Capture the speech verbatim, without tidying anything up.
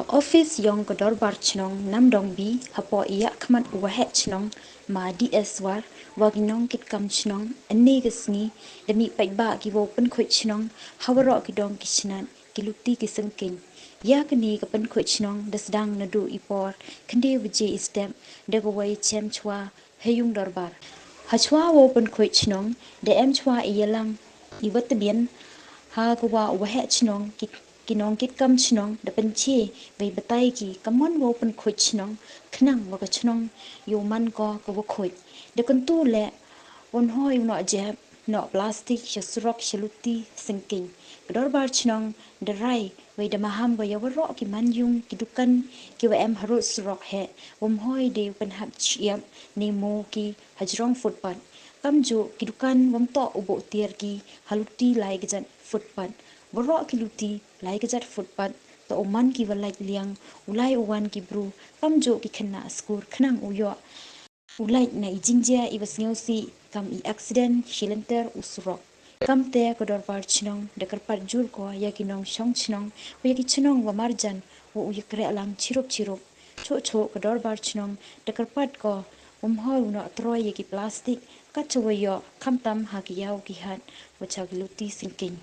Office yong ka Dorbar Chnong Namdong B hapoh i yakhmat u Waheh Chnong Ma D S War wa ki nongkitkam chnong, ynne ka sngi da mih paidbah ki wow pynkhuid chnong ha waroh ki dong ki chnat, ki luti ki syngkeiñ. Ya kani ka pynkhuid chnong da sdang naduh i por khynde baje i step da ka wei chem chwa ha yung dorbar. Hachwa wow pynkhuid chnong da em chwa i yalang i wa tbian ha ka wa u Waheh Chnong, ki, ki nongkitkam chnong da pynche wei batai ki ka mon wow pynkhuid chnong khnang wa ka chnong yow man ko ka wa khuid. Da kyntu leh wan hoi u noh jep, noh plastic sha surok sha luti syngkeiñ. Ka Dorbar Chnong da rai wei da maham ko ya waroh ki manyung, ki dukan ki wa em harud surok heh, wym hoi de u pynhap chiap ne mo ki hajrong footpath. Kamjooh ki dukan wym toh u buh tiar ki ha luti lai kjat footpath. Waroh ki luti lai kjat footpath toh u man ki wa lait liang u lai u wan ki bru, kamjooh ki khynnah skur khnang u yoh u lait na i jingjia i wa sngewsih kam i accident shilynter u surok. Kamte ka Dorbar Chnong da kyrpad jur ko ya ki nongshong chnong wa ya ki chnong wa marjan wa u yakreh lang chirup chirup. Choh choh ka Dorbar Chnong da kyrpad ko wym hoi u noh troi ya ki plastic kat cha wa yoh, khamtam ha ki yaw ki hat wa cha ki luti syngkeiñ.